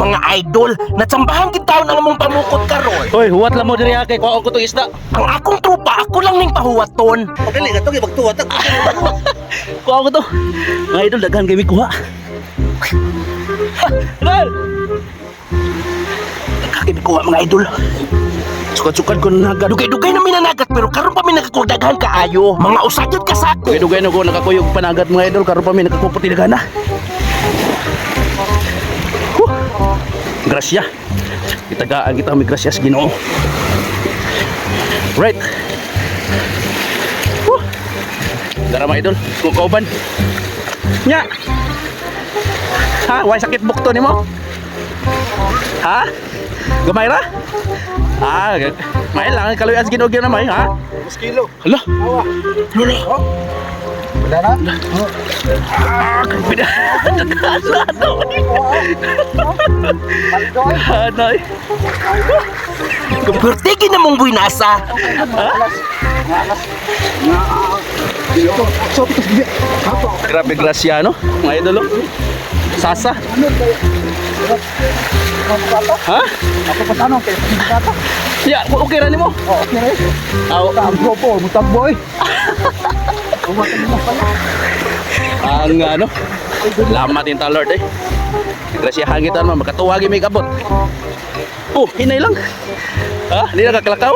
Mga idol, natsambahan gid taon ang among pamukot karon. Hoy, huwat lang mo diri ha kay kuha ko tong isda. Ang akong tropa, ako lang ning pahuwaton. Dili ka to magtuwa ta. Kuha ko to. Mga idol, daghan kay mi kuha. Ha, idol! Daghan kay mi kuha, mga idol. Sukad-sukad ko na nagat. Dugay-dugay na minanagat pero karon pa mi nakakuha daghan kaayo. Mga usagid ka sako. Dugay-dugay na ko nakakuyog panagat, mga idol, karon pa mi nakakupot daghan na. Huh. Grasya. Itagaan kita may grasya sa Ginoo. Right. Huh. Dara, mga idol, kung kauban. Nya. Ha, way sakit bukto nimo? Ha? Gamay ra? Ah, may lang kaluyan sa Ginoo gyud na may, ha? Mas kilo. Hala. Lolo, Wala na. Ah, pina. Nagkasado. Hanay. pertigi na mong buinasa. Grabe grasya, no? Mga idol, oh. Sasa. Ha? Ako pa tanong kay bata. Ya, okay ra nimo. Oh, okay ra. Aw, Tambo po, mutambo eh. ang ano? Salamat din ta, Lord, eh. Grasyahan kita man makatuwa gyud may kabot. Oh, hinay lang. Ha? Di na kaklakaw.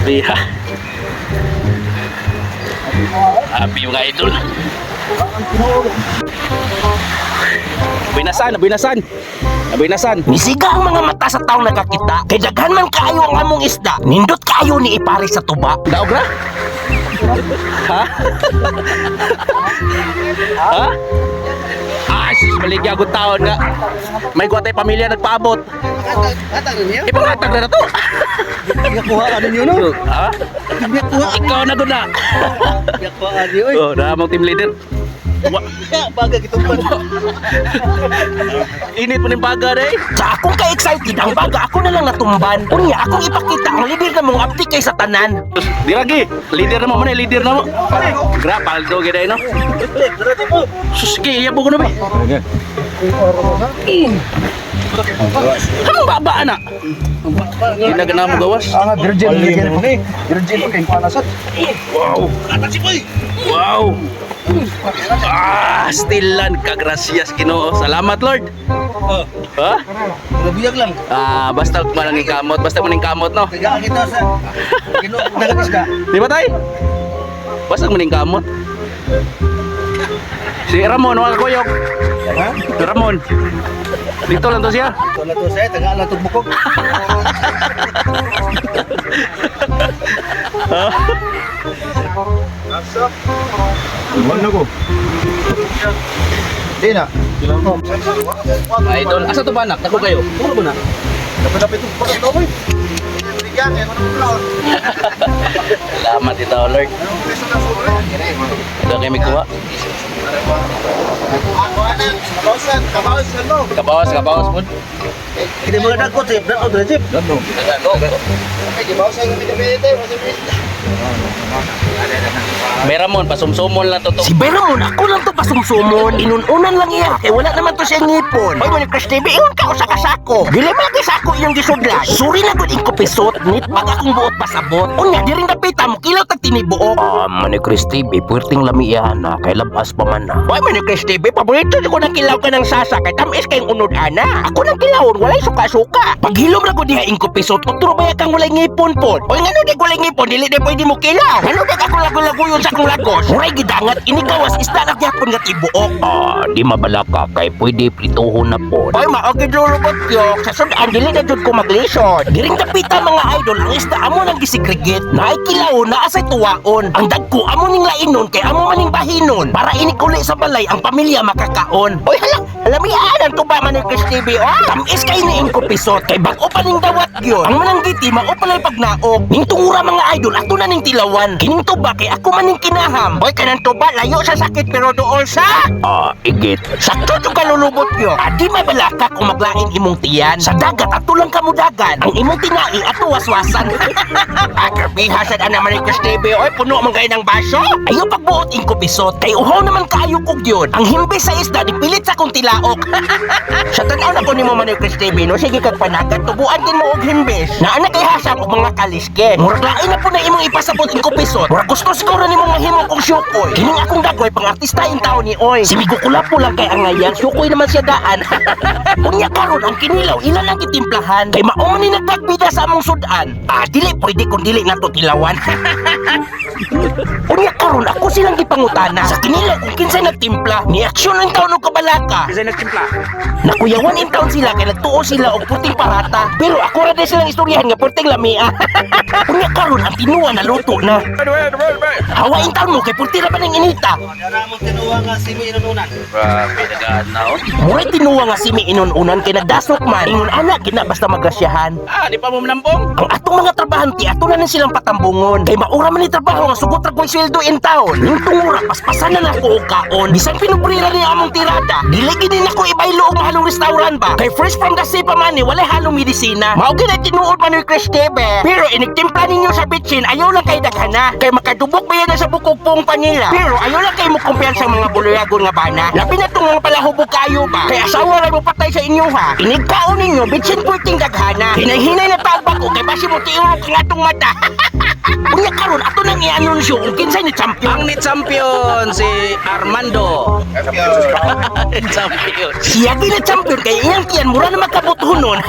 Grabe ha. Happy, mga idol. Binasan, binasan. Binasan. Nisiga ang mga mata sa taong nakakita. Kay daghan man kaayo ang among isda. Nindot kaayo ni ipare sa tuba. Daog ra? Ha? Ha? Ah, sus, maligya akong taon nga. May kuha tayo pamilya nagpaabot. Hatag niyo. Ipanghatag na na to. Kuha ano niyo no? Ha? Ikaw na doon na. Kuha niyo oy. Oh, na mong team leader. Baga gitumban. Init mo ng baga day. Sa akong ka-excited, ang baga ako na lang natumban. Unya, akong ipakita ang leader na mong apti kay sa tanan. Diragi, leader na mo man, leader na mo. Gra, paldo gid no. Sus, sige, iya ko na ba? Anong baba na? Hindi na gana mo gawas. Ah, virgin virgin po ni. Virgin po kay panasat. Wow. Wow. Ah, still lan kagrasyas Ginoo. Salamat, Lord. Ha? Nabuyag lang. Ah, basta malang kamot, basta maning kamot no. Tagaan kita sa Ginoo dagat isda. Di ba tay? Basta maning kamot. Si Ramon, wala kuyog. Ha? Si Ramon. Dito lang to siya. Ito na to sa tagaan lang to bukog. Ano ko? Di na. Idol, asa to ba anak? Tako kayo. Puro ba na? Dapat-dapat ito pa to oy. Salamat ito, Lord. Ito kay kuha. Kabawas, kabawas po. Kini mga dagko chip, dagko chip. May Ramon, pasumsumon lang to to. Si Beramon, ako lang to pasumsumon. Inununan lang iya, kay wala naman to siya ngipon. Oy, Manny Crush TV, ingon ka usa ka sako. Dili man lagi sako iyong gisudlan. Suri na gud ing kupisot, nitbag akong buot pasabot. Unya, diring dapita mo kilaw tag tinibuok. Ah, Manny Crush TV, puwerteng lami iya na, kay labas pa man na. Oy, Manny Crush TV, paborito ko ng kilaw ka ng sasa kay tamis kayong unod ana. Ako nang kilawon, walay suka-suka. Paghilom ra gud diha ing kupisot, otro ba kang walay ngipon pod. Oy, ngano di walay ngipon, dili di pwede mo kilaw. Ngano di ako lago-lagoyon sa akong lagos. Muray gidangat ini gawas isda na gyapon nga tibuok. Ah, di mabalaka kay pwede prituhon na pod. Oy, mao gid lulubot yok. Sa sudan dili na jud ko maglisod. Diring dapita, mga idol, ang isda amo nang gisigregate. Naay kilaw naa say tuwaon. Ang dagko amo ning lainon kay amo maning bahinon. Para inig uli sa balay ang pamilya makakaon. Oy, hala, Lamian ang tuba man ni Chris TV, oh. Tamis kay ni ko pisot kay bag-o pa ning dawat gyud. Ang mananggiti mao pa pagnaog. Ning tungura, mga idol, ato na ning tilawan. Kining tuba kay ako man ning kinaham. Boy, kanang tuba layo sa sakit pero dool sa igit. Sakto to kalulubot yo. Adi mabalaka kung maglain imong tiyan. Sa dagat ato lang kamudagan. Ang imong tinai ato waswasan. Ah, grabe hasad ana man ni Chris TV. Oy, puno man kayo ng baso. Ayo pagbuot ing kupisot kay uhaw naman kaayo kog yun. Ang himbi sa isda dipilit sa kong tilaok. Sa tan-aw na ko nimo, Manoy Chris TV, no, sige kag panagat, tubuan din mo og himbis. Naa na kay hasang og mga kalisken. Murag lain na po na imong ipasabot ing kupisot. Murag gusto siguro nimo mahimo kong syukoy. Kining akong dagoy pang artista in taon ni oy. Si Migo Kulapo lang kay angayan, syukoy naman siya daan. Unya karon ang kinilaw ila lang gitimplahan. Kay mao man ni nagtagbida sa among sudan. Ah, dili pwede kung dili nato tilawan. Unya karon ako silang gipangutana sa kinilaw kung kinsay nagtimpla. Ni aksyon ang taon og kabalaka. Kasi nagtimpla. Nakuyawan in town sila kay nagtuo sila og puting parata. Pero ako ra din silang istoryahan nga puting lamia. Unya karon ang tinuwa na luto na. Hawa in town mo kay purti ra ba ning inita. Dara mo tinuwa nga simi inununan. Grabe, nagaan na oh. Muray tinuwa nga simi inununan kay nagdasok man. Ingon ana kina basta magrasyahan. Ah, di pa mo manambong. Ang atong mga trabahante ato na nin silang patambungon. Kay maura man ni trabaho nga sugot ra ko'y sweldo in town. Ning tungura paspasan na nako og kaon. Bisan pinubrira ni among tirada. Dili gid ni nako ibaylo og mahalong restaurant ba. Kay fresh from the sea pa man ni walay halong medisina. Mao gid ay tinuod man ni Chris Tebe. Pero inigtimpla ninyo sa bitsin ayaw lang kay daghana. Kay makadubok ba yan sa bukog pong panila. Pero ayaw lang kay mo kumpiyansa mga buluyagon nga bana. Labi na tong mga palahubog kayo ba. Kay asawa ra mo patay sa inyo ha. Inigkaon ninyo bitsin puting daghana. Hinay-hinay na taog bako kay basi mo tiurok ang atong mata. Unya karon ato nang i-anunsyo kung kinsay ni champion. Ang ni champion si Armando. Champion. Siya gina champion kay iyang tiyan mura na magkabutuhonon.